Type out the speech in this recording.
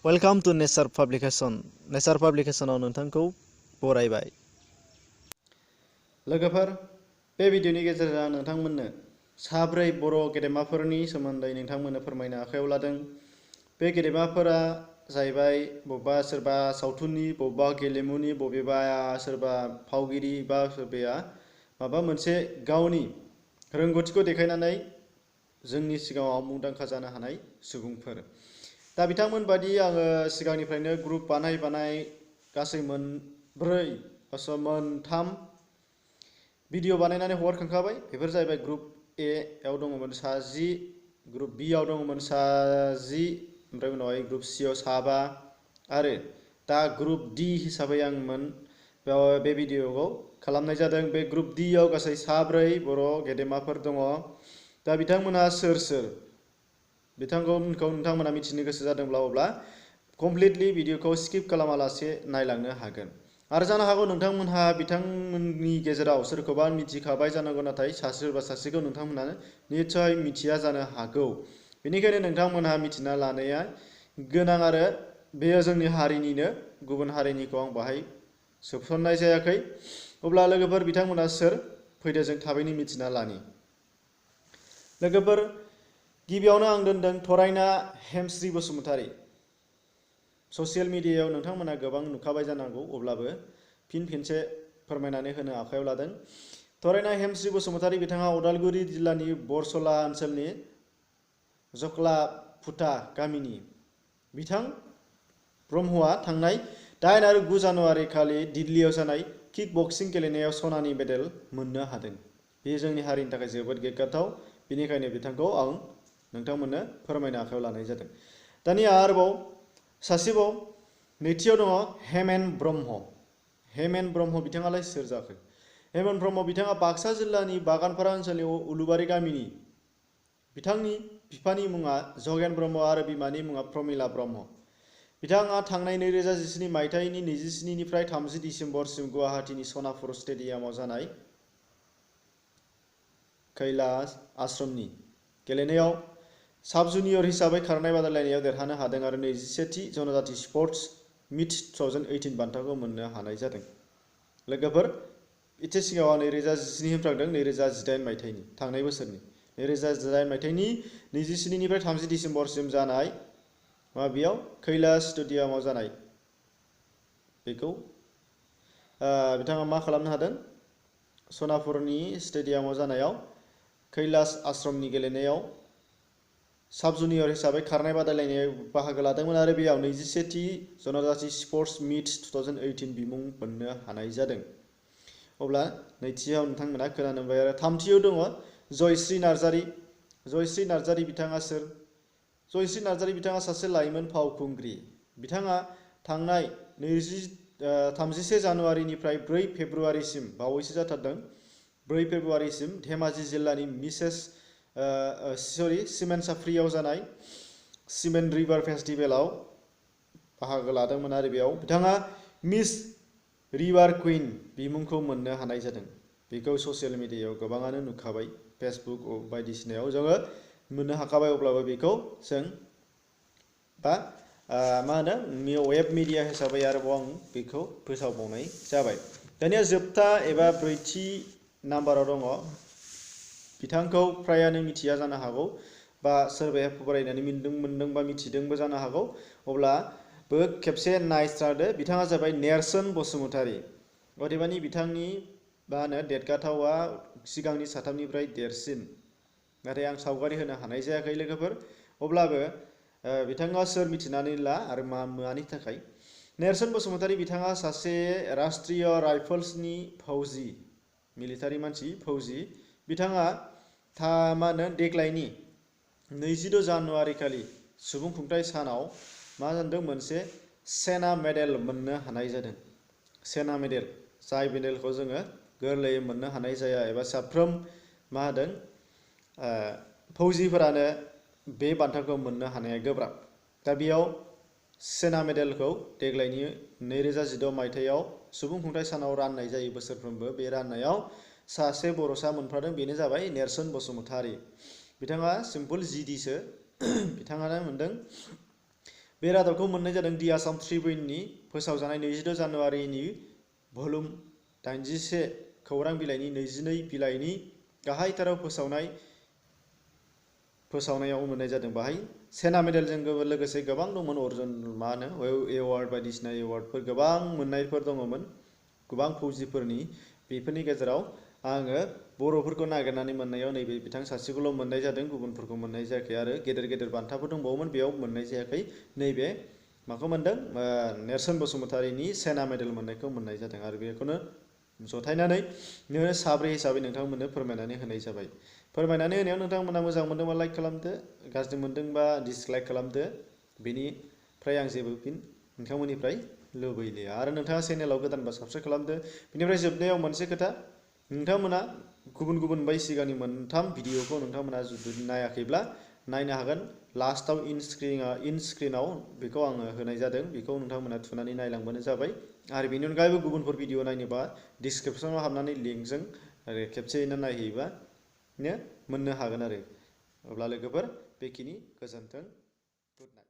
Welcome to nature publication. नेचार पाब्लिकेशनाव नोंथांखौ बरायबाय। लोगोफोर, बे भिडिअनि गेजेरजों आं नोंथांमोननो साब्रै बर' गेदेमाफोरनि सोमोन्दै नोंथांमोननो फोरमायनो आखायाव लादों। बे गेदेमाफोरा जाहैबाय बबेबा सोरबा सावथुननि, बबेबा गेलेमुनि, बबेबा सोरबा फावगिरि बा सोरबाया माबा मोनसे गावनि रोंगौथिखौ देखायनानै जोंनि सिगाङाव मुंदांखा जानो हानाय सुबुंफोर। दा बिथांमोन बायदि आङो सिगांनिफ्रायनो ग्रुप बानाय गासै मोनथाम भिडिअ बानायनानै हगारखांखाबाय। बेफोर जाहैबाय ग्रुप ए आव दङमोन 10, ग्रुप बि आव दङमोन 10, ओमफ्राय उनावहाय ग्रुप सि आव 7 आरो दा ग्रुप डि हिसाबै आंमोन बे भिडिअखौ खालामनाय जादों। बे ग्रुप डि आव गासै 4 बर' गेदेमाफोर दङ। दा बिथांमोनहा सोर सोर बिथांमोनखौ नोंथांमोना मिथिनो गोसो जादोंब्ला अब्ला कमप्लिटलि भिडिअखौ स्किप खालामालासे नायलांनो हागोन। आरो जानो हागौ नोंथांमोनहा बिथांमोननि गेजेराव सोरखौबा मिथिखाबाय जानांगौ, नाथाय सोरबा सासेखौ नोंथांमोना निस्सय मिथिया जानो हागौ। बेनिखायनो नोंथांमोनहा मिथिना लानाया गोनां आरो बेयो जोंनि हारिनिनो, गुबुन हारिनिखौ आं बाहाय सोसननाय जायाखै। अब्ला लोगोफोर, बिथांमोना सोर फैदो जों थाबैनो मिथिना लानि। लोगोफोर, गिबियावनो आं दोनदों थरायना हेमश्री बसुमतारी। ससियेल मिडियायाव नोंथांमोना गोबां नुखाबाय जानांगौ, अब्लाबो फिन खेबसे फोरमायनानै होनो आखायाव लादों। थरायना हेमश्री बसुमतारी बिथाङा उदालगुरि जिल्लानि बरसला ओनसोलनि जख्लाफुथा गामिनि। बिथां ब्रह्मआ थांनाय 8 आरो 9 जानुवारि खालि दिल्लीयाव जानाय किक बक्सिं गेलेनायाव सनानि मेडेल मोननो हादों। बेयो जोंनि हारिनि थाखाय जोबोद गोग्गाथाव। बेनिखायनो बिथांखौ आं नोंथांमोननो फोरमायनो आखायाव लानाय जादों। दानिया आरोबाव सासेबाव नैथियाव दङ हेमेन ब्रह्म। हेमेन ब्रह्म बिथाङालाय सोर जाखो? हेमेन ब्रह्म बिथाङा बाक्सा जिल्लानि बागानपारा ओनसोलनि उलुबारि गामिनि। बिथांनि बिफानि मुङा जगेन ब्रह्म आरो बिमानि मुङा प्रमिला ब्रह्म। बिथाङा थांनाय 2017 मायथाइनि 27 निफ्राय 30 दिसेम्बरसिम गुवाहाटीनि सनापुर स्टेडियामाव जानाय कैलाश आश्रमनि गेलेनायाव साब जुनियर हिसाबै खारनाय बादायलायनायाव देरहानो हादों आरो 21थि जनजाति स्पर्ट्स मिट 2018 बान्थाखौ मोननो हानाय जादों। लोगोफोर, एसे सिगाङाव 2017 होनफ्रांदों, 2018 मायथाइनि, थांनाय बोसोरनि 2018 मायथाइनि 27 निफ्राय 30 दिसेम्बरसिम जानाय बेयाव कैलाश स्टेडियामाव जानाय बेखौ बिथाङा मा खालामनो हादों? सनापुरनि स्टेडियामाव जानायाव कैलाश आश्रमनि गेलेनायाव साब जुनियर हिसाबै खारनाय बादायलायनायाव बाहागो लादोंमोन आरो बेयाव 21थि जनजाति स्पर्ट्स मिट 2018 बिमुं मोननो हानाय जादों। अब्ला नैथियाव नोंथांमोना खोनानो मोनबाय। आरो थामथियाव दङ जयश्री नार्जारी। जयश्री नार्जारी बिथाङा सोर? जयश्री नार्जारी बिथाङा सासे लाइमोन फावखुंग्रि। बिथाङा थांनाय 31 जानुवारिनिफ्राय 4 फेब्रुवारिसिम बावैसो जाथारदों, 4 फेब्रुवारिसिम धेमाजि जिल्लानि सिमेन्ट साफ्रियाव जानाय सिमेन्ट रिभार फेस्टिभेलाव बाहागो लादोंमोन आरो बेयाव बिथाङा मिस रिभार कुइन बिमुंखौ मोननो हानाय जादों। बेखौ ससियेल मिडियायाव गोबाङानो नुखाबाय, फेसबुक बायदिसिनायाव जोङो मोननो हाखाबाय। अब्लाबो बेखौ जों वेब मिडिया हिसाबै आरोबाव आं बेखौ फोसावबावनाय जाबाय। दानिया जोबथा एबा ब्रैथि नाम्बाराव दङ, बिथांखौ फ्रायानो मिथिया जानो हागौ, बा सोरबाया फरायनानै मोनदों बा मिथिदोंबो जानो हागौ। अब्लाबो खेबसे नायस्रादो। बिथाङा जाबाय नेरसोन बसुमतारी। अदेबानि बिथांनि देरगाथावा सिगांनि साथामनिफ्राय देरसिन, नाथाय आं सावगारि होनो हानाय जायाखै लोगोफोर। अब्लाबो बिथाङा सोर मिथिनानै ला आरो मानि थाखाय। नेरसोन बसुमतारी बिथाङा सासे राष्ट्रीय राइफल्सनि फौजि, मिलिटारि मानसि, फौजि। बिथाङा देग्लायनि 26 जानुवारि खालि सुबुंखुंथाइ सानाव मोनसे सेना मेडेल मोननो हानाय जादों। सेना मेडेल, जाय मेडेलखौ जोङो गोरलैयै मोननो हानाय जाया, एबा साफ्रोम फौजिफोरानो बे बान्थाखौ मोननो हानाया गोब्राब। दा बेयाव सेना मेडेलखौ देग्लायनि 2016 मायथाइयाव सुबुंखुंथाइ सानाव राननाय जायो बोसोरफ्रोमबो। बे राननायाव सासे बर'सा मोनफादों, बेनो जाबाय नेरसोन बसुमतारी। बिथाङा सिम्पोल जिडिसो, बिथाङानो मोनदों। बे रादाबखौ मोननाय जादों दि आसाम ट्रिबिउननि फोसावजानाय 26 जानुवारिनि भलुम 81 खौरां बिलाइनि 22 बिलाइनि गाहायथाराव फोसावनायाव मोननाय जादों। बाहाय सेना मेडेलजों लोगोसे गोबां दंमोन अर्जुन मा होनो एवार्ड बायदिसिना एवार्डफोर गोबां मोननायफोर दङमोन गोबां फौजिफोरनि। बेफोरनि गेजेराव आङो बर'फोरखौ नागिरनानै मोननायाव नैबे बिथां सासेखौल' मोननाय जादों, गुबुनफोरखौ मोननाय जायाखै। आरो गेदेर गेदेर बान्थाफोर दंबावोमोन, बेयाव मोननाय जायाखै। नैबे माखौ मोनदों, नेरसोन बसुमतारीनि सेना मेडेल मोननायखौ मोननाय जादों। आरो बेखौनो जथायनानै साब्रै हिसाबै नोंथांमोननो फोरमायनानै होनाय जाबाय। फोरमायनानै होनायाव नोंथांमोना मोजां मोनदोंबा लाइक खालामदो, गाज्रि मोनदोंबा डिसलाइक खालामदो। बेनिफ्राय आं जेबो फिन नोंथांमोननिफ्राय लुबैलिया। आरो नोंथाङा चेनेलाव गोदानबा साबस्क्राइब खालामदो। बेनिफ्राय जोबनायाव मोनसे खोथा, नोंथांमोना गुबुन बै सिगांनि मोनथाम भिडिअखौ नोंथांमोना जुदि नायाखैब्ला नायनो हागोन। लास्टआव इन स्क्रिनाव बेखौ आङो होनाय जादों, बेखौ नोंथांमोना थुनानै नायलांबानो जाबाय। आरो बेनि अनगायैबो गुबुनफोर भिडिअ नायनोबा डिसक्रिपसनाव हाबनानै लिंकजों आरो खेबसेयैनो नायहैबानो मोननो हागोन। आरो अब्ला लोगोफोर बेखिनि, गोजोन्थों, गुड नाइट।